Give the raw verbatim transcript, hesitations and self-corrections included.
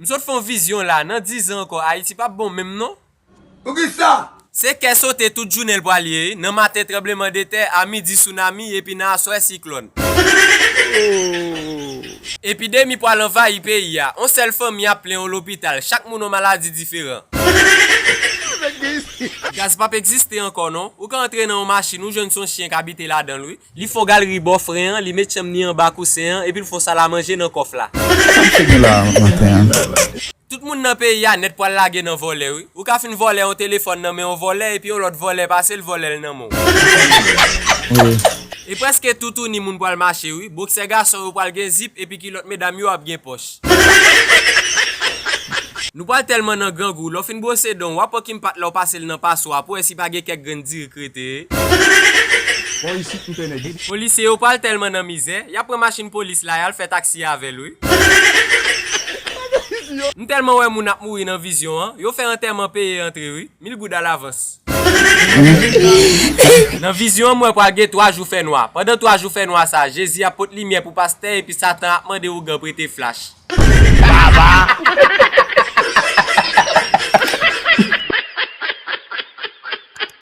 M sot fè yon vizyon la, nan diz an ankò, Ayiti p ap bon menm non. Poukisa? Se kè sote tout jounen l pral ye, wi. Nan maten tranblemanntè, a midi tsunami, epi nan aswè siklòn. Epidemi pral anvayi peyi a. On sèl fanmi ap plen on lopital, chak moun on maladi diferan. Gaz p ap egziste ankò non. Ou ka antre nan on machin, ou jwenn se on chyen k abite ladan l, wi. Li fè on galri bò fren an, li met chanm ni anba kousen an, epi l fè on salamanje nan kòf la. Sa m fè gen la maten an? Tout moun nan peyi a nèt pral lage nan vòlè, wi. Ou ka fin vòlè yon telefòn nan men yon vòlè, epi yon lòt vòlè pase l vòlè l nan men w. E prèske toutouni moun pral mache, wi. Boksè gason yo pral gen zip, epi kilòt medam yo ap gen pòch. Nou pral tèlman nan grangou, lè w fin bwose dan w, w ap wè ki m pat lè w pase l nan paswa pou wè si pa gen kèk grenn diri k rete. Bò isit m te nèg. Polisye yo pral tèlman nan mizè, y ap pran machin polis la, y al fè taksi avè l, wi. M tèlman wè moun ap mouri nan vizyon an, yo fè antèman peye antre, wi. Mil goud alavans. Nan vizyon an, m wè pral gen twa jou fènwa. Pandan twa jou fènwa sa, Jezi ap pot limyè pou pastè epi Satan ap mande ougan prete flach.